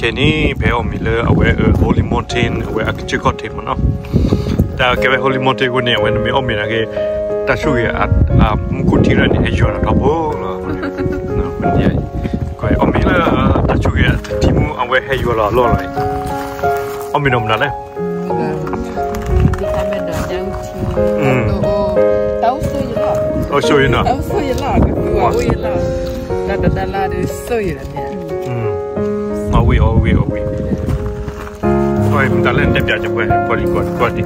ခဲန့ၣ် ဖဲအီၣ်မ့ၤလၢအဝဲ Holy Mountain အဝဲအကစၢၢ်ခီၣ်ထံးမ့ၢ်နီၤ, တၢ်ကဲဝဲ Holy Mountain အဃိန့ၣ် အဝဲနမ့ၢ်အီၣ်မ့ၤနာ်က့ တၢ်ဆိၣ်ဂ့ၤအမူခိၣ်ထံရၣ်န့ၣ် ဟဲယွၤလီၤထီဘိလီၤ. အီၣ်မ့ၤလၢ တၢ်ဆိၣ်ဂ့ၤအထံမူ အဝဲဟဲယွၤလီၤအလီၢ်လီၤ. အီၣ်မ့ၤဒီးမနုၤလဲၣ်. တၢ်အိၣ်ဆိၣ်ယနီၤ, တၢ်အိၣ်ဆိၣ်ယလီၤ, ကသူအအိၣ်ယလီၤ, တၢ်တဒါလၢဒုးဆိၣ်ယလီၤန့ၣ်, အဝံၣ်အီၣ်ဝံၣ်အီၣ်ဝံၣ်, မတၤလဲၣ်တဲပၠးကပှဲၤ ကွၢ်လံကွၢ်ကွၢ်ဒံး,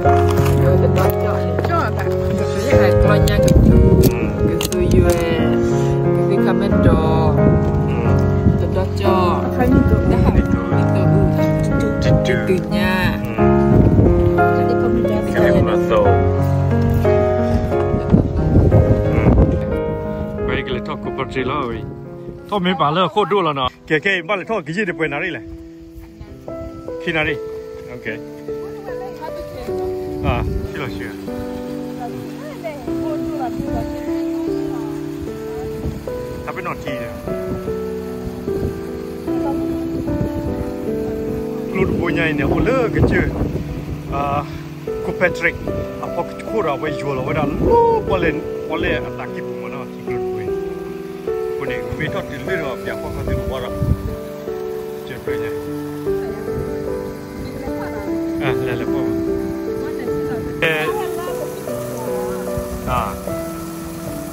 တဒါကၠီၣ်, ကၠီၣ်, ကၠီၣ်ယဟဲကျီညါကသူ, ကသူယွဲ, ကသံၣ်ခါမဲၣ်ဒီး, တဒါကၠီၣ်, တဒါကၠီၣ်, တဒါကၠီၣ်, တဒါကၠီၣ်, တဒါကၠီၣ်, ကဲကလဲၤထီၣ်ကိးပတြ့လီၤဝဲ, ထီၣ်မ့ၢ်ပာ်လၢအခိၣ်ဒိၣ်လီၤနီၤ, ကဲခဲအံၤ ဘၣ်လဲၤထီၣ်ကယံာ်တပှဲၤနၣ်ရံၣ်လဲၣ်, ခံနၣ်ရံၣ်, ထီၣ်ပ့ၤနီၣ်ထံ, ကျိတဘိညါအံၤန့ၣ် အိၣ်လၢကစၢၢ် ကိးပတြ့ အဖီခိၣ်ဒီး အဝဲယွၤလီၤဝဲဒၣ်လၢပီၣ်လဲၣ်, ပီၣ်လဲၣ်အတၢ်ကံၢ်ပူၤမ့ၢ်နီၤ, ထံကျိတဘိအံၤ, အဃိန့ၣ် မ့ၢ်ထီၣ်တုၤလၢဒီး ပၠးဖီခီသ့ၣ်တဘီဒီး, ကစၢၢ်ဖျၢၣ်ညါ, လဲၤလဲၤဖီၣ်ဘၣ်, ထံ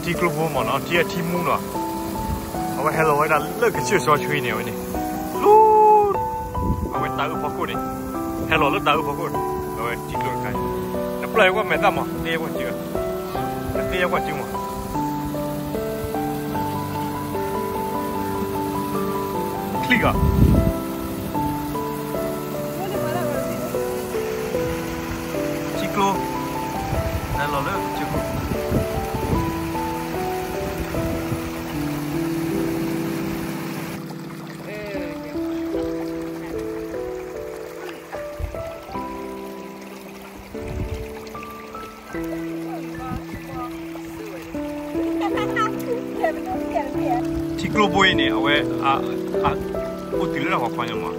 ကျိဖိမ့ၢ်နီၤ, ထံအထံမူနီၤ, အဝဲဟဲလီၤဝဲဒၣ်လၢကစၢၢ်စီဆှံန့ၣ် အဝဲန့ၣ်, လၢ အဝဲတၢ်အုၣ်ဖီခိၣ်န့ၣ်, ဟဲလီၤလၢတၢ်အုၣ်ဖီခိၣ်န့ၣ်, အဝဲထံကျိတခါအံၤ, နပျၢ်ယကွၢ်မဲာ်သၣ်မး, သ့ယကွၢ်စု, နသ့ယကွၢ်စုမး, ချံၣ်ဂီၤ, ထံကျိ, ဟဲလီၤလၢကစၢၢ်ခိၣ် ထံကျိဖိအံၤန့ၣ် အဝဲ အိၣ်တုၤလၢတၢ်ဖီခိၣ် ညါမး,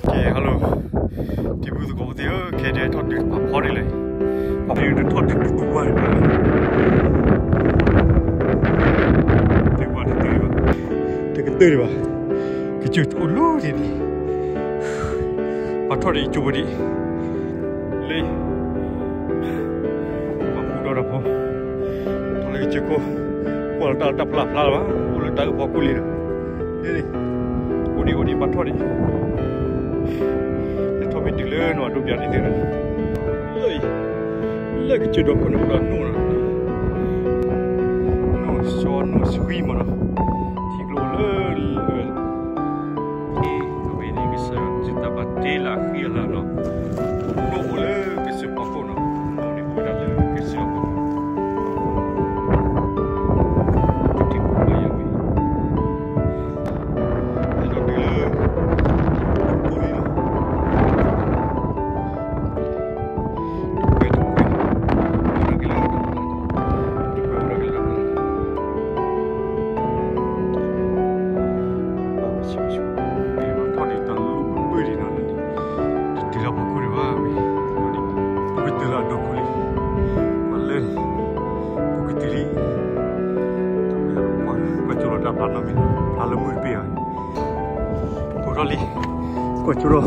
ကဲ hello, တံၤဖိသကိးဖိသ့ၣ်ဧၢ, ခဲဒဲးထီၣ်ဒုးတဖၣ်ဖီဒ်လဲၣ်, ပှၤဒုးထီၣ်ဒုးထီၣ်ဒုးဝါန့ၣ်, တကတၢၢ်ဒံးဘၣ်, တကတၢၢ်ဒံးဘၣ်, ကစၢၢ်တအိၣ်လၢဒ်န့ၣ်, ပှၤထီၣ်ဒံးကၠိဖိဒံး, လၢ ပှၤကူဒီးတၢ်ဖိ, ထီၣ်လၢကစၢၢ်ခိၣ်, ကွၢ်လီၤတၢ်လၢတၢ်ဖျါဖျါလၢၤဘၣ်, အိၣ်လၢတၢ်အုၣ်ဖီခိၣ်လံဒီး, အိၣ်ဒံးအိၣ်ဒံး ပှၤထီၣ်ဒံး, လဲၤထီၣ်မ့ၢ်တုၤလၢနီၢ်ဒိပၠးဒံးသ့ၣ်ဒီး, လၢ လၢကစၢၢ်ဒီခိၣ်န့ၣ်အိၣ်ဒီးနိၣ်, နိၣ်စီနိၣ်ဆှံမးနီၤ, ထံကျိလၢ အဝဲန့ၣ် ကစၢ်ယွၤတၢ်ဘၣ်တ့လၢအဃံအလၤနီၤ, နိၣ်အိၣ်လၢကစၢၢ်ဖီခိၣ်နီၤ, နိၣ်န့ၣ်အိၣ်ဝဲဒၣ်လၢကစၢၢ်ဖီခိၣ်, တံၤဖိပှၤယၤဝဲ, ဟဲဒီးတုၤလၢ အိၣ်လံနီၤ တကွဲးတကွဲး, အိၣ်ဒီးက့ၤလၢ တကွဲးအိၣ်ဒီးက့ၤလၢ ထီၣ်ဒံးတၢ်လီၢ်ဘုၣ်ဘုၣ်ဒံးနီၤန့ၣ်, တတုၤလၢဖီခိၣ်ဒံးဘၣ်ဝဲ, ပကတုၤလၢအဒိခိၣ်လံ, ပှၤလၢ ပကတုၤလံ, ကွၢ်ကၠိလီၤတၢ်ဖျါနီတမံၤ, ဖျါလၢမုၢ်တပ့ၢ်ဘၣ်, ပကထီၣ်လံ, ကွၢ်ကၠိလီၤ,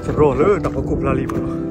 သရီလၢတၢ်ဖီခိၣ်ဖျါလံဘၣ်နီၤ,